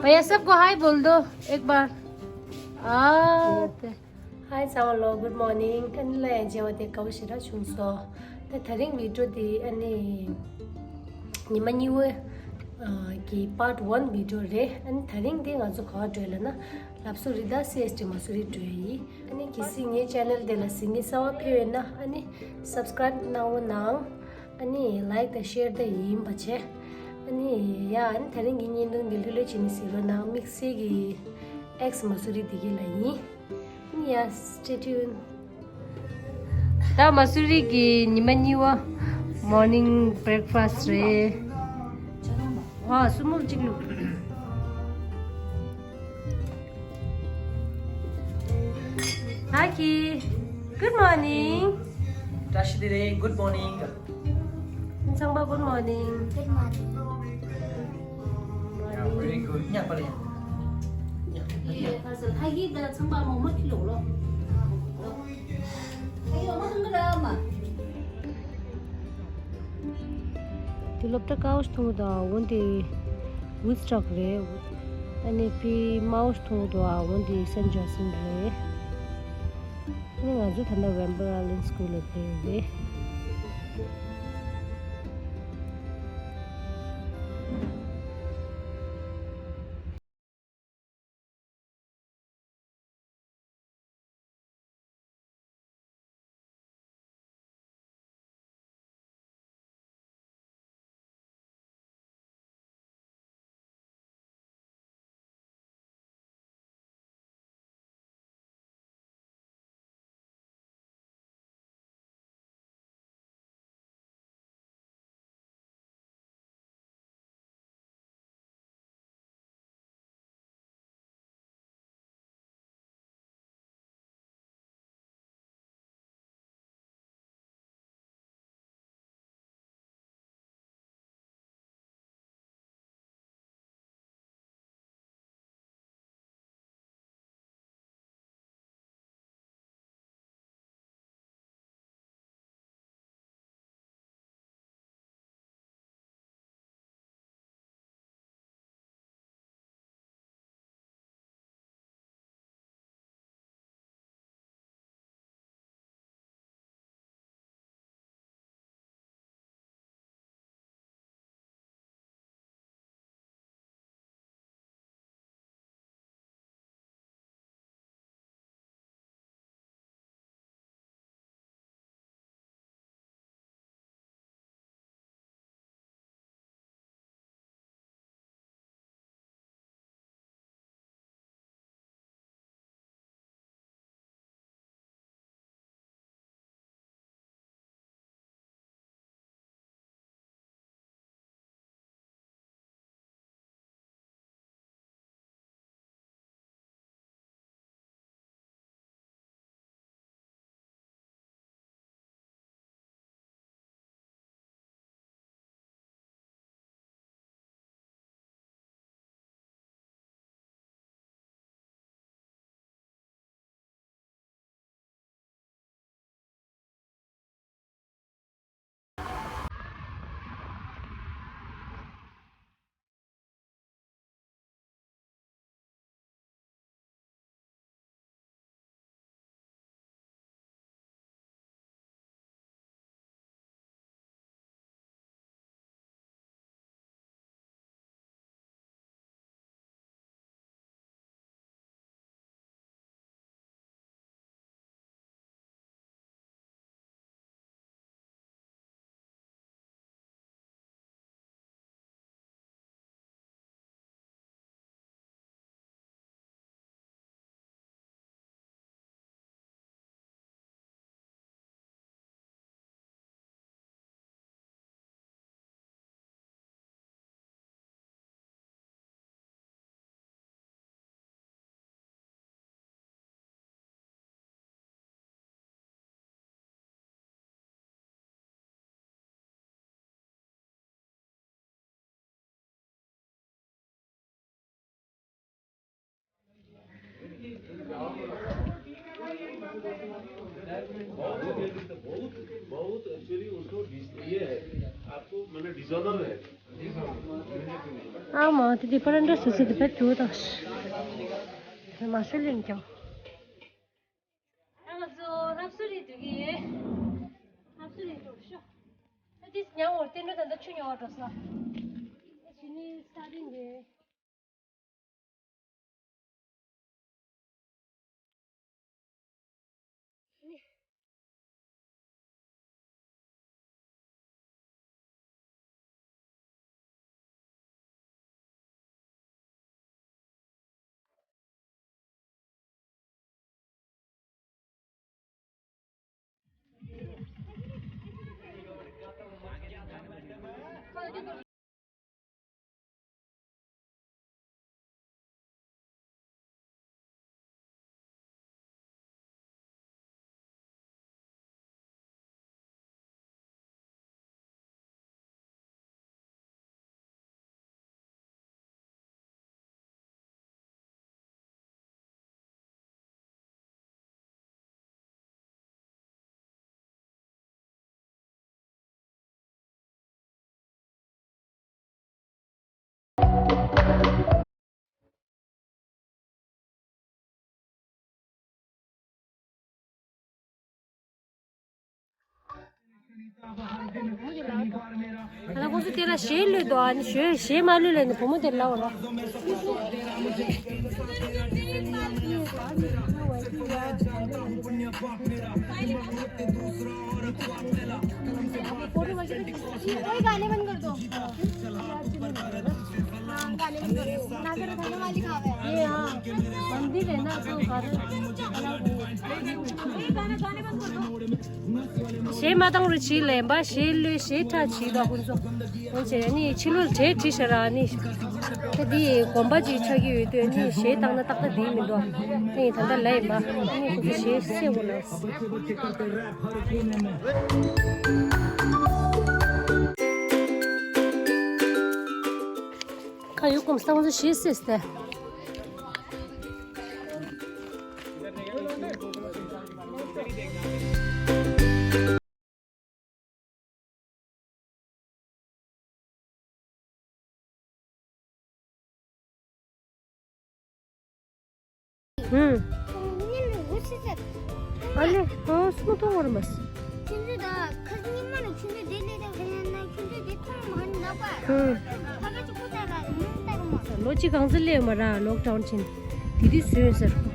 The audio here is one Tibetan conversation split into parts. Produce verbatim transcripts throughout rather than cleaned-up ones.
भैया सबको हाय बोल दो एक बार। आ, ते- हाय ཚང་མ་ལ་good morning. ཨ་ནི་ལ་ཡང་མཇལ་བ་དེ་དགའ་པོ་ཞེ་དྲག་བྱུང་སོང་། ད་དེ་རིང་བི་ཌི་ཡོ་དེ་ཨ་ནི་ཉི་མ་གཉིས་པ་གི་part one བི་ཌི་ཡོ་རེད། ཨ་ནི་དེ་རིང་དེ་ང་ཚོ་ག་པར་འགྲོ་ཡ་ལབ་ན་ལབ་སོ་རི་དཱ་སི་ཨེས་ཊི་མ་སུ་རི་འགྲོ་ཡ་ཡིན། ཨ་ནི་གལ་སྲིད་ངའི་ཆེ་ནལ་དེ་ལ་གཟིགས་མཁན་གསར་པ་ཕེབས་ཡོད་ན་ཨ་ནི་སབ་སི་ཀ་རའིབ་གནང་རོགས་གནང་། ཨ་ནི་ལའིཀ་དང་ཤེར་དང་ཡིན་པ་བྱས། ཨ་ནི་ཡ་ཨ་ནི་དེ་རིང་གི་བརྙན་ཐུང་འདི་ལྷོད་ལྷོད་བྱས་ནས་གཟིགས་རོགས་གནང་། དམིགས་བསལ་གྱི་ཨེག་སི་མ་སུ་རི་འདི་གི་ལ་ཡིན། ཨ་ནི་ཡ་stay tuned. ད་མ་སུ་རི་གི་ཉི་མ་གཉིས་པ་morning breakfast རེད། ཨ་སུ་མོ་གཅིག་ལུག Hi Ki. Good morning. བཀྲ་ཤིས་བདེ་ལེགས། Good morning. ཚང་མ་good morning. Good morning. Yeah, very good. ཉག་པ་ལེ། ཉག་པ་ལེ། ཧ་གི་ད་ཚང་མ་མོག་མོག་ཁྱི་ལོག་ལོ། ཨ་ཡོ་མ་ཧང་ག་ར་མ། དེ་སློབ་གྲྭ་ཀ་བོ་ཞིག་མཐོང་གི་འདུག་འོན་ཏེ་Woodstock རེད། ཨ་ནི་ཕི་དམའ་བོ་ཞིག་མཐོང་གི་འདུག་འོན་ཏེ་Saint Johnson རེད། ཨ་ནི་ང་ཚོ་ད་ལྟ་Wamber Island School ལ་ཕེབས་ཡོད་རེད། बहुत बहुत एक्चुअली उसको डिस- ये है, आपको मैंने डिसऑनर है। ཨ་མ་དེ་དེ་པར་འདྲ་སོ་སོ་དེ་པར་འགྱུར་དང་། དེ་མ་སུ་ལེན་ཀྱང་། ང་ཚོ་ལྷ་བཟོ་རེད་འདུག་གི། ལྷ་བཟོ་རེད་འདུག་ཤོ། ཨ་ཏིས་ཉང་འོར་ཏེ་འགྲོ་ད་ད་ཆུ་ཉོ་བ་འགྲོ་ས། ཨ་ཇི་ནི་ས་རིན་རེད། ད་ཁོང་ཚོ་དེ་ལ་གཞས་གླུད་དོ། ཨ་ནི་གཞས་གཞས་མ་གླུད་ལ་ནི་བུ་མོ་དེ་ལ་འོ་ར། कोई गाने बंद कर दो। हाँ, गाने बंद कर दो। ना करो, खाने वाली खावे। ये हाँ, मंदिर है ना, तो गाने ये गाने, गाने बंद कर दो। གཞས་མ་བཏང་རུ་བྱིས་ལེན་པ། གཞས་གླུད་གཞས་ཁྲ་བྱིས་དང་ཁོང་ཚོ། འོན་ཀྱང་ནི་ཕྱི་ལོགས་གྲས་བྲིས་ཤ་ར་ནི། ད་འདི་དགོན་པ་ཅིག་ཆགས་ཀྱི་ཡོད་དུས་ནི་གཞས་བཏང་ན་ཏག་ཏག་འདི་མི་འདུག་ནི་ད་ལྟ་ལས་ཡིན་པ། ནི་ཁོང་ཚོ་གཞས་གསལ་བོ་ལ། ཁ་ཡོད་གོམས་སྟངས་སུ་ཞེས་སྲིད་སྟེ། ཨུམ། ཨ་ལེ། ཨོ་སུ་མ་ཐོང་བར་མ་སི། ཁྱོད་ཚོ་ད་ཁ་སང་ཉི་མ་ནས་ཁྱོད་ཚོ་དེ་ལས་ད་ཁ་ཡང་ན་ཁྱོད་ཚོ་དེ་མཐོང་མ་ནི་ལབ་པ། ཨུམ། ཕ་ག་ཅིག་ཁོ་ད་ལ་མུ་ད་རུ་མ། ལོ་གཅིག་གང་ཚོད་ལས་མ་ར་ལོག་ཌའུན་ཕྱིན། དེ་དུས་སུ་ཡོད་ཟེར་ཁོ།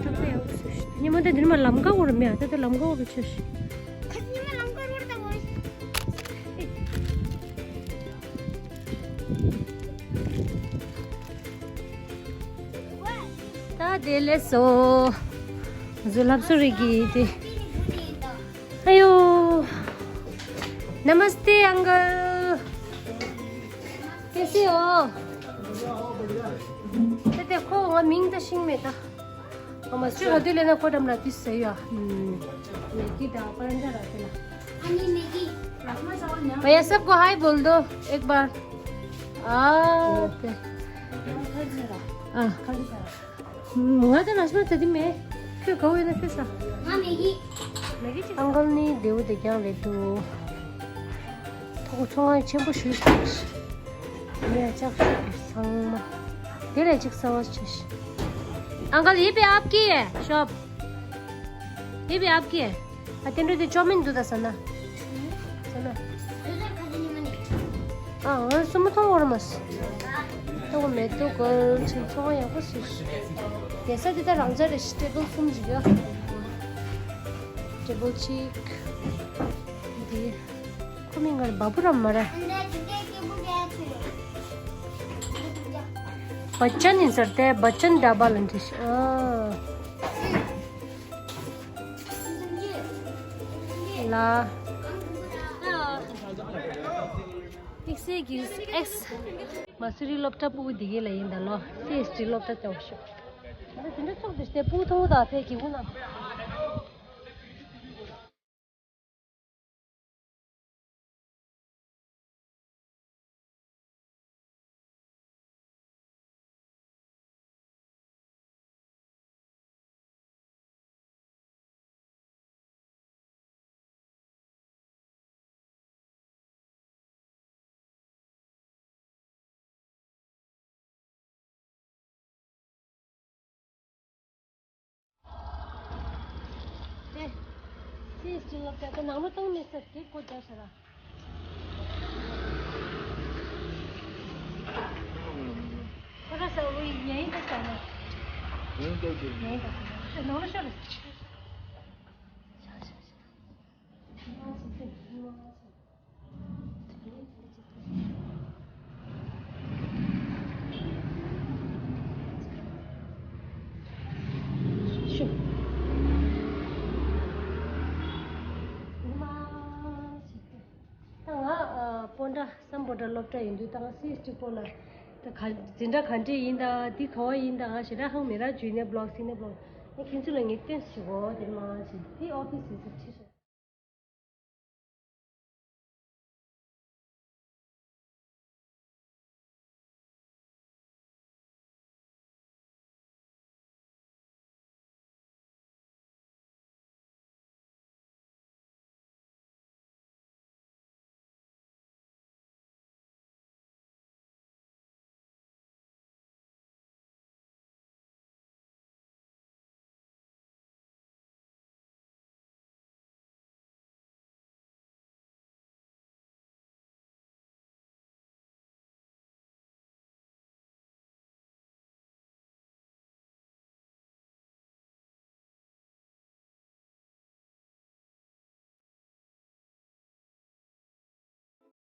ཐག་པ་ཡག་པོ་སུ་ཤི། ཉི་མ་ད་འདིར་མ་ལམ་ཀ་བོར་མེད། ཨ་ད་ད་ལམ་ཀ་བོར་ཆོས་ཤི། ཁ་སང་ཉི་མ་ལམ་ཀ་བོར་ད་བོར་ཤི། ད་དེ་ལས་སོ། ང་ཚོ་ལྷ་བཟོ་རིགས་ཀྱི་དེ། ཨ་ཡོ། नमस्ते अंकल। कैसे हो? དེ་དེ་ཁོ་ང་མིང་ད་ཤིང་མེད་ད། ང་མ་སུ་ཧ་དུ་ལེ་ན་ཁོ་འགྲམ་ལ་དུས་ཟེར་ཡ། ཨུམ། मैगी दा परंजा रखना। अनि मैगी। भैया सबको हाय बोल दो एक बार। आ, ओके। आ। ང་ད་ནས་མ་ད་དི་མེད། ཁྱོད་ག་བོ་ཡོད་ན་ཁྱོད་ཟ། ང་མེ་གི། མེ་གི་ཅིག་ཨང་ཀལ་ནི་དེའུ་དེ་རྐྱང་རེད་འདུག་ཐོག་ཚོང་ཁང་ཆེན་པོ་ཞིག་ཡ་ལྕགས་ཤོག་གི་ཚང་མ། དེ་ལས་ཅིག་གསང་བ་ཆེ་ཤི། अंकल, ये भी आपकी है शॉप? ये भी आपकी है? ཨ་དེ་འདྲ་དེ་ཅོ་མིན་འདུག་ད་ཟ་ན། ཟ་ན། ཨ་ང་སུ་མ་མཐོང་བར་མ་སི། ཐོག་མེད་དུ་གོལ་ཕྱིན་ཚོང་ཡག་པོ་སི། རྒྱལ་ས་དེ་ད་རང་ཅག་རེ་ཤི་ཊེ་བལ་གསུམ་ཅིག་ཡོད། ཊེ་བལ་གཅིག་དེ། ཁོ་མིང་ག་རེ་བ་བུ་རམ་མ་ར། बच्चन ཡིན་ཟེར་ཏེ་बच्चन ढाबा ལ་འདྲི་ཤི། ཨ། ལ། ཨེག་སི་ཀིའུ་ཟི་ཨེག་སི། མ་སུ་རི་སློབ་གྲྭ་སྤུ་གུ་འདི་གའི་ལ་ཡིན་ད་ལོ། སི་ཨེས་ཊི་སློབ་གྲྭ་ལྟ་བ་ཤོག་ད་དེ་འདྲ་ཚོགས་འདུ་སྟེ་སྤུ་གུ་མཐོང་ད་ཕེ་གི་གུ་ན། སི་ཨེས་ཊི་སློབ་གྲྭ་དེ་ནང་ལོགས་གཏོང་མི་སྲིད་དེ་སྒོ་རྒྱབ་ཤག་ར། ཁོ་ར་ས་འོ་ཡ་ཡིན་ད་ཟེར་ན། ཡིན་ད་ཟེར། ཡ་ཡིན་ད་ཟེར་ན། ནང་ལོགས་ཤོག་ར། ཤག་ཤག་ཤག་ད་ང་ཨ་སྤོན་ཊ་སམ་བྷོ་ཊ་སློབ་གྲྭ་ཡིན་དུས། ད་ང་སི་ཨེས་ཊི་སྐོར་ལ་ད་ག་འཛིན་གྲྭ་ག་འདྲས་ཡིན་ད། འདི་ག་བ་ཡིན་ད། ང་ཞེ་དྲག་ཧང་མེད་ར། ཇུ་ནི་ཡར་བྷི་ལོག་སི་ནི་ཡར་བྷི་ལོག་ངས་ཁྱེད་ཚོ་ལ་ངས་སྟོན་ཞིག་གོ། དེ་མ་ཞིག་དེ་ཨོ་ཕི་སི་ཟེར་ཁྲིད་སོ།